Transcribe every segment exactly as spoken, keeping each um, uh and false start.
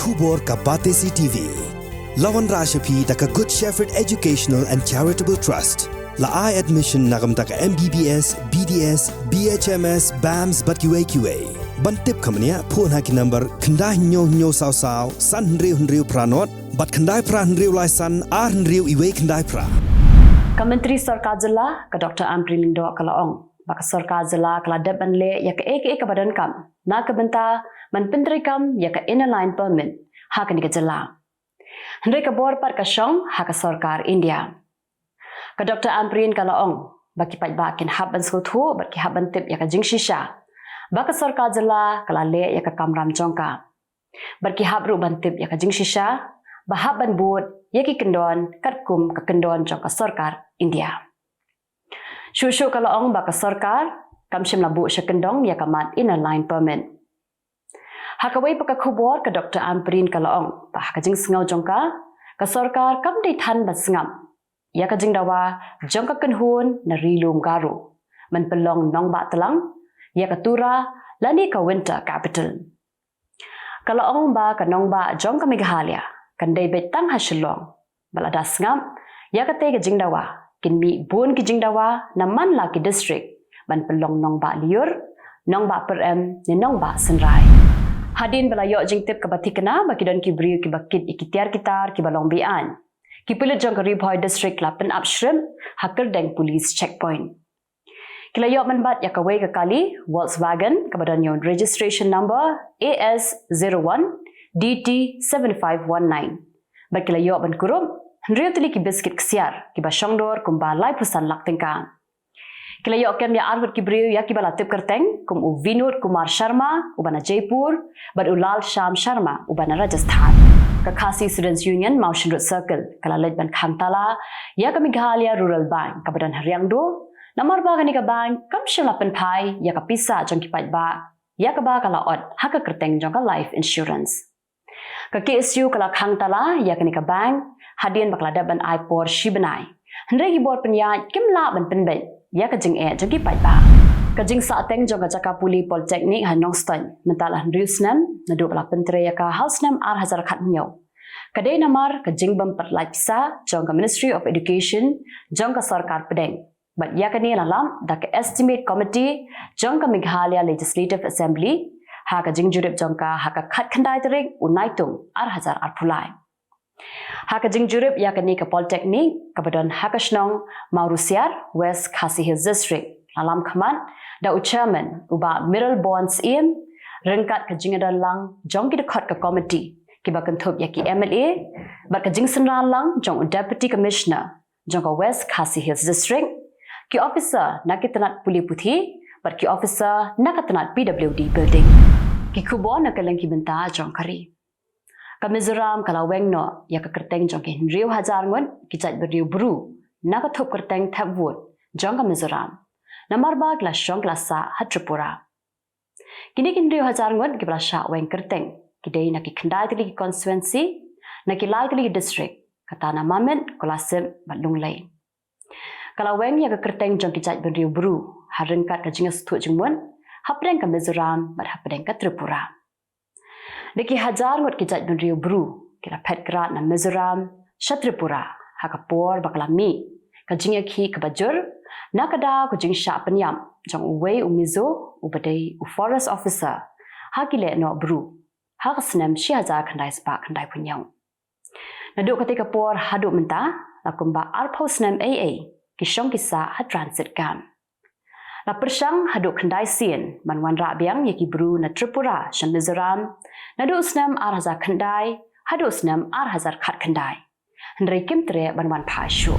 Khubor ka Batesi T V. La wanrah sha phi da ka Good Shepherd Educational and Charitable Trust. La ai admission na ka bynta ka M B B S, B D S, B H M S, BAMS bad kiwei kiwei. Ban tip kumne, phone ha ki number khyndai hynñiew hynñiew saw saw, san hynriew hynriew phra nod, bad khyndai phra hynriew lai san, ar hynriew iwei khyndai phra. Ka Myntri Sorkar Jylla, ka Doctor Ampareen Lyngdoh ka la ong ba ka Sorkar Jylla ka la dep ban leh ïa kaei kaei kaba donkam na ka bynta ban pyntreikam ïa ka Inner Line Permit ha kane ka jylla. Hynrei ka bor pat ka shong ha ka sorkar India. Ka Doctor Ampareen ka la ong ba ki paidbah kin hap ban sngewthuh bad ki hap ban tip ïa ka jingshisha ba ka sorkar jylla ka la leh ïa ka kamram jong ka. Bad ki hap ruh ban tip ïa ka jingshisha ba hap ban bud ïa ki kyndon katkum ka kyndon jong ka sorkar India. Shuh shuh ka la ong ba ka sorkar kam shym la buh sha kyndong ïa ka mat Inner Line Permit. Ha kawei pat ka khubor, ka Doctor Ampareen ka la ong ba ha ka jingsngew jong ka, ka sorkar kam dei than ban sngap ïa ka jingdawa jong ka kynhun na Ri Lum Garo ban pynlong nongbah tlang ïa ka Tura lane ka Winter Capital. Ka la ong ba ka nongbah jong ka Meghalaya kan dei beit tang ha Shillong. Bad lada sngap ïa katei ka jingdawa, kin mih bun ki jingdawa na man la ki district ban pynlong nongbah lyiur, nongbah pyrem ne nongbah synrai. Hadien ba la ïoh jingtip kaba thikna ba ki don ki briew kiba kit ïa ki tiar ki tar kiba long be-aiñ, ki pulit jong ka Ri Bhoi District la pynap shrimp ha Kyrdeng Police Checkpoint. Ki la ïoh mynbat ïa kawei ka kali Volkswagen kaba don ïa u registration number A S zero one D T seven five one nine. Bad ki la ïoh ban kurup hynriew tylli ki biskit ksiar kiba shongdor kumba laiphew san lak tyngka. Ki la ïoh kem ïa arngut ki briew ïa kiba la tip kyrteng kum u Vinod Kumar Sharma uba na Jaipur bad u Lal Shyam Sharma uba na Rajasthan. Ka Khasi Students Union Mawshynrut Circle ka la leit ban khang tala ïa ka Meghalaya Rural Bank kaba don ha Riangdo, namar ba kane ka bank kam shym la pynphai ïa ka pisa jong ki paidbah ïa kaba ka la ot ha ka kyrteng jong ka life insurance. Ka K S U ka la khang tala ïa kane ka bank hadien ba ka la dep ban ai por shi bnai. Hynrei ki bor pynïaid kim lah ban pynbeit ïa ka jingeh jong ki paidbah. Ka jingsahteng jong ka jaka pule Polytechnic ha Nongstoiñ mynta la hynriew snem naduh ba la pyntrei ïa ka ha u snem ar hajar khathynñiew. Ka dei namar ka jingbym pyllait pisa jong ka Ministry of Education jong ka sorkar pdeng. Bad ïa kane la lap da ka Estimate Committee jong ka Meghalaya Legislative Assembly ha ka jingjurip jong ka ha ka khatkhyndai tarik u Naitung ar hajar arphew lai. Ha ka jingjurip ïa kane ka Polytechnic kaba don ha ka shnong Mawrusiar, West Khasi Hills District, la lam khmat da u Chairman u Bah Mayralborn Syiem, ryngkat ka jingïadon lang jong ki dkhot ka committee kiba kynthup ïa ki M L A bad ka jingsynran lang jong u Deputy Commissioner jong ka West Khasi Hills District, ki officer na ki tnat pule puthi bad ki officer na ka tnat P W D building. Ki khubor na kylleng ki bynta jong ka ri. Ka Mizoram ka la weng noh ïa ka kyrteng jong ki hynriew hajar ngut ki jaitbynriew Bru na ka thup kyrteng thep vote jong ka Mizoram, namar ba ki la shong ki la sah ha Tripura. Kine ki hynriew hajar ngut kiba la shah weng kyrteng ki dei na ki khyndai tylli ki constituency, na ki lai tylli ki district, kata na Mamit, Kolasib bad Lunglei. Ka la weng ïa ka kyrteng jong ki jaitbynriew Bru ha ryngkat ka jingïasngewthuh jingmut hapdeng ka Mizoram bad hapdeng ka Tripura. Da ki hajar ngut ki jaitbynriew Bru ki la phet krad na Mizoram sha Tripura ha ka por ba ka la mih ka jingïakhih kaba jur na ka daw ka jingshah pynïap jong uwei u Mizo uba dei u forest officer ha ki lehnoh Bru ha ka snem shi hajar khyndai spah khyndaiphew hynñiew. Naduh katei ka por haduh mynta la kumba arphew snem ei ei ki shong ki sah ha transit camp. La pyrshang haduh khyndai sien ban wanrah biang ïa ki Bru na Tripura sha Mizoram naduh u snem ar hajar khyndai haduh u snem ar hajar khatkhyndai. Hynrei kim treh ban wan phai shuh.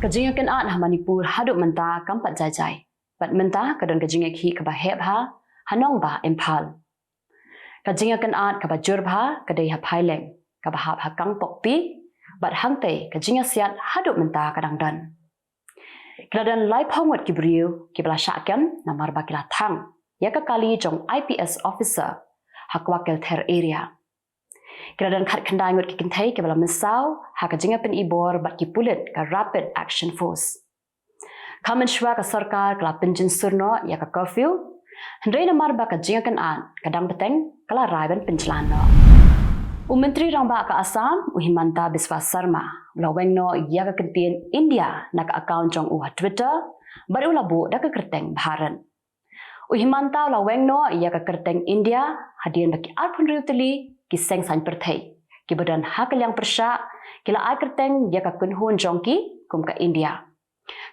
Ka jingïakynad ha Manipur haduh mynta kam pat jai jai. Bad mynta ka don ka jingïakhih kaba heh bha ha nongbah Imphal. Ka jingïakynad kaba jur bha ka dei ha Phaileng kaba hap ha Kangpokpi bad hangtei ka jingïasiat haduh mynta ka dang don. Ki la don laiphew ngut ki briew kiba la shah kem namar ba ki la thang ïa ka kali jong I P S officer ha Kwah Kelther area. Ki la don khatkhyndai ngut ki kynthei kiba la mynsaw ha ka jingïapynibor bad ki pulit ka Rapid Action Force. Ka mynshuwa ka sorkar ka la pynjynsur noh ïa ka curfew, hynrei namar ba ka jingïakynad ka dang bteng ka la rai ban pynjlan noh. U Myntri Rangbah ka Assam, u Himanta Biswa Sarma, u la weng noh ïa ka kyntien India na ka account jong u ha Twitter, bad u la buh da ka kyrteng Bharat. U Himanta u la weng noh ïa ka kyrteng India hadien ba ki arphew hynriew tylli ki seng saiñ pyrthei kiba don ha ka liang pyrshah ki la ai kyrteng ïa ka kynhun jong ki kum ka India,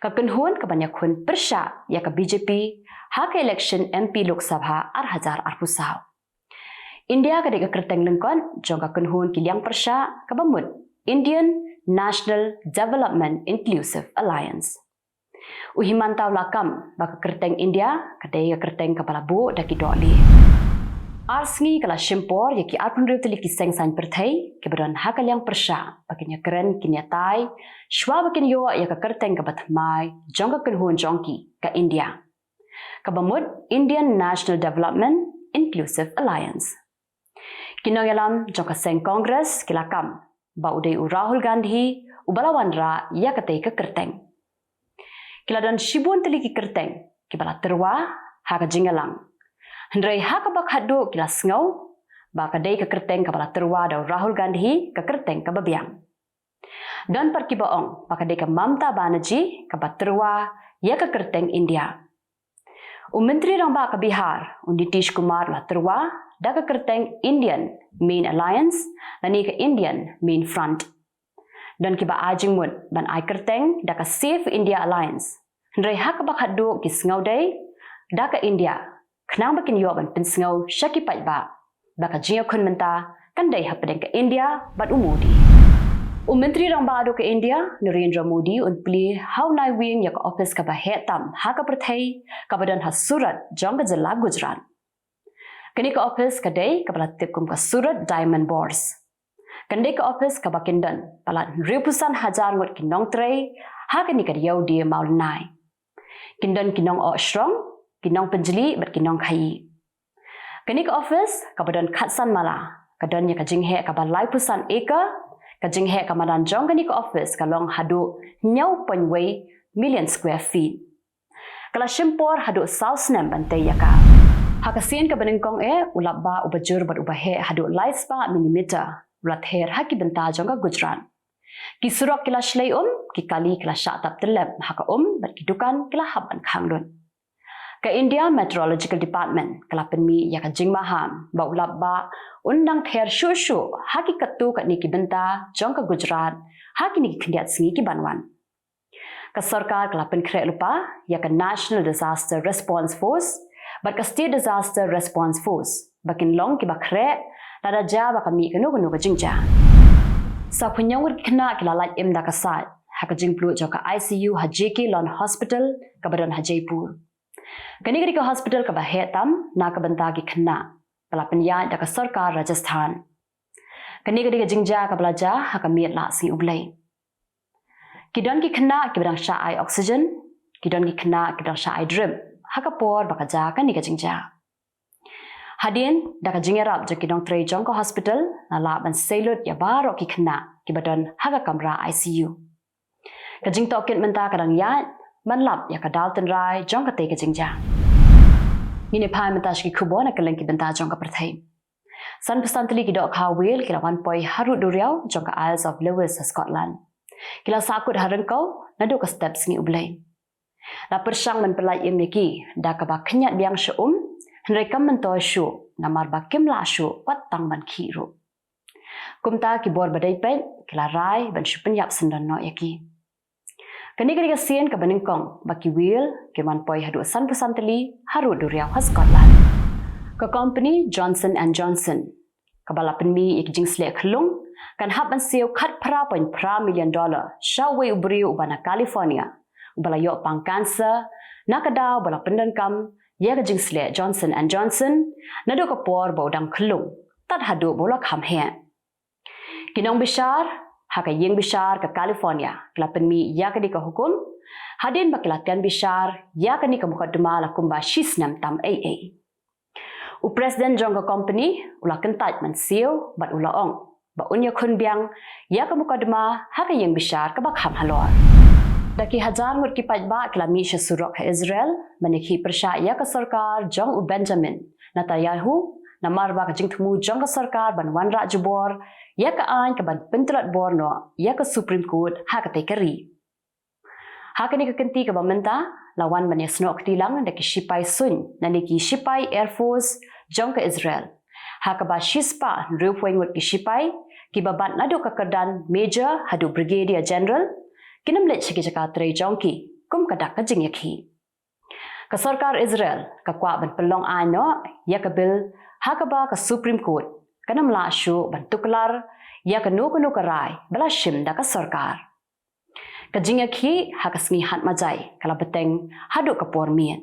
ka kynhun kaban ïakhun pyrshah ïa ka B J P ha ka election M P Lok Sabha ar hajar arphew saw. India ka dei ka kyrteng lyngkot jong ka kynhun ki liang pyrshah kaba mut Indian National Development Inclusive Alliance. U Himanta u la kam ba ka kyrteng India ka dei ka kyrteng kaba la buh da ki dohlieh. Ar sngi ka la shim por ïa ki arphew hynriew tylli ki seng saiñ pyrthei kiba don ha ka liang pyrshah ba kin ïakren kin ïatai shwa ba kin ïoh ïa ka kyrteng kaba thymmai jong ka kynhun jong ki, ka India, kaba mut Indian National Development Inclusive Alliance. Ki nongïalam jong ka seng Congress ki la kam ba u dei u Rahul Gandhi uba la wanrah ïa katei ka kyrteng. Ki la don shibun tylli ki kyrteng kiba la tyrwa ha ka jingïalang, hynrei ha kaba khatduh ki la sngew ba ka dei ka kyrteng kaba la tyrwa da u Rahul Gandhi ka kyrteng kaba biang. Don pat kiba ong ba ka dei ka Mamata Banerjee kaba tyrwa ïa ka kyrteng India. U Myntri Rangbah ka Bihar, u Nitish Kumar, u la tyrwa da ka kyrteng Indian Main Alliance lane ka Indian Main Front. Don kiba ai jingmut ban ai kyrteng da ka Save India Alliance, hynrei ha kaba khatduh ki sngew dei da ka India, khnang ba kin ïoh ban pynsngew sha ki paidbah ba ka jingïakhun mynta kan dei hapdeng ka India bad u Modi. U Myntri Rangbah duh ka India, Narendra Modi, un plie ha u Naiwieng ïa ka ophis kaba heh tam ha ka pyrthei kaba don ha Surat jong ka jylla Gujarat. Kane ka ophis ka dei kaba la tip kum ka Surat Diamond Bourse. Kan dei ka ophis kaba kin don palat hynriewphew san hajar ngut ki nongtrei ha kane ka ïewdieng mawlynnai. Kin don ki nongoh shrong, ki nongpynjli bad ki nongkhaïi. Kane ka ophis kaba don khatsan mala ka don ïa ka jingheh kaba laiphew san acre. Ka jingheh ka madan jong kane ka ophis ka long haduh hynñiew point wei million square feet. Ka la shim por haduh saw snem ban tei ïa ka. Ha ka sien kaba nyngkong eh, u lap bah uba jur bad uba heh haduh lai spah millimeter u la ther ha ki bynta jong ka Gujarat. Ki surok ki la shlei um, ki kali ki la shah tap tyllep ha ka um bad ki dukan ki la hap ban khang lut. Ka India Meteorological Department ka la pynmih ïa ka jingmaham ba u lap bah un dang ther shuh shuh ha ki katto katne ki bynta jong ka Gujarat ha kine ki khyndiat sngi ki ban wan. Ka sorkar ka la pynkhreh lypa ïa ka National Disaster Response Force bad ka State Disaster Response Force ba kin long kiba khreh lada jia ba ka mih kano kano ka jingjia. Saphew hynñiew ngut ki khynnah ki la lait im da ka said ha ka jingpluh jong ka I C U ha J K Lon Hospital kaba don ha Jaipur. Kane ka dei ka hospital kaba heh tam na ka bynta ki khynnah ba la pynïaid da ka sorkar Rajasthan. Kane ka dei ka jingjia kaba la jia ha ka miet la sngi U Blei. Ki don ki khynnah kiba dang shah ai oxygen, ki don ki khynnah kiba dang shah ai drip ha ka por ba ka jia kane ka jingjia. Hadien da ka jingïarap jong ki nongtrei jong ka hospital la lah ban sei lut ïa baroh ki khynnah kiba don ha ka kamra I C U. Ka jingtohkit mynta ka dang ïaid ban lap ïa ka daw tynrai jong katei ka jingjia. Ngin ïa phai mynta sha ki khubor na kylleng ki bynta jong ka pyrthei. Sanphew san tylli ki dohkha whale ki la wan poi harud duriaw jong ka Isles of Lewis ha Scotland. Ki la sahkut ha ryngkew naduh ka step sngi U Blei. La pyrshang ban pyllait im ïa ki da kaba khñiat biang sha um, hynrei kam myntoi shuh namar ba kim lah shuh wat tang ban khih ruh. Kumta ki bor ba dei peit ki la rai ban shu pynïap syndon noh ïa ki. Kane ka dei ka sien kaba nyngkong ba ki whale ki wan poi haduh sanphew san tylli harud duriaw ha Scotland. Ka company Johnson and Johnson kaba la pynmih ïa ki jingsleh khyllung kan hap ban siew khatphra point phra million dollar sha uwei u briew uba na California uba la ïoh pang cancer na ka daw ba la pyndonkam ïa ka jingsleh Johnson and Johnson naduh ka por ba u dang khyllung tad haduh ba u la kham heh. Ki nongbishar ha ka ïing bishar ka California ki la pynmih ïa kane ka hukum hadien ba ki la tian bishar ïa kane ka mukotduma la kumba shi snem tam ei ei. U president jong ka company u la kyntait mynsiew bad u la ong ba un ïakhun biang ïa ka mukotduma ha ka ïing bishar kaba kham halor. Da ki hajar ngut ki paidbah ki la mih sha surok ha Israel ban ïakhih pyrshah ïa ka sorkar jong u Benjamin Netanyahu namar ba ka jingthmu jong ka sorkar ban wanrah jubor ïa ka aiñ ka ban pyntlot bor noh ïa ka Supreme Court ha katei ka ri. Ha kane ka kynti kaba mynta la wan ban ïasnoh kti lang da ki shipai suiñ, lane ki shipai Air Force jong ka Israel, ha kaba shispah hynriewphew ngut ki shipai kiba bat naduh ka kyrdan Major haduh Brigadier General kin ym leit sha ki jaka trei jong ki kum ka dak ka jingïakhih. Ka sorkar Israel ka kwah ban pynlong aiñ noh ïa ka bill ha kaba ka Supreme Court kan ym lah shuh ban tuklar ïa kano kano ka rai ba la shim da ka sorkar. Ka jingïakhih ha ka sngi Hat Majai ka la bteng haduh ka por miet.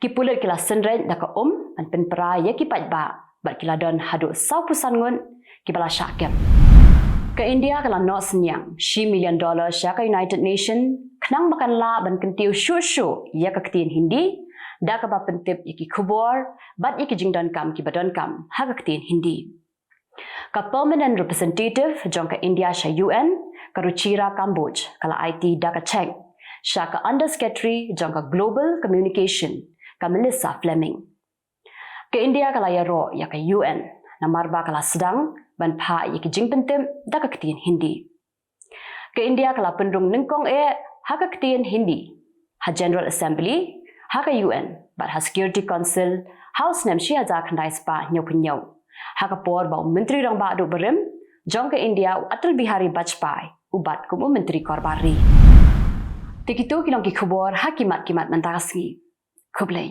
Ki pulit ki la synreit da ka um ban pynpra ïa ki paidbah bad ki la don haduh sawphew san ngut kiba la shah kem. Ka India ka la noh synñiang shi million dollar sha ka United Nation khnang ba kan lah ban kyntiew shuh shuh ïa ka ktien Hindi da kaba pyntip ïa ki khubor bad ïa ki jingdonkam kiba donkam ha ka ktien Hindi. Ka Permanent Representative jong ka India sha U N, ka Ruchira Kamboj, ka la aiti da ka cheque sha ka Under Secretary jong ka Global Communication, ka Melissa Fleming. Ka India ka la ïaroh ïa ka U N namar ba ka la sdang ban phah ïa ki jingpyntip da ka ktien Hindi. Ka India ka la pynrung nyngkong eh ha ka ktien Hindi ha General Assembly ha ka U N bad ha Security Council ha u snem shi hajar khyndai spah hynñiewphew hynñiew, ha ka por ba u Myntri Rangbah Duh barim jong ka India, u Atal Bihari Vajpayee, u bat kum u Myntri Korbar Ri. Te kito ki long ki khubor ha ki mat ki mat mynta ka sngi. Khublei.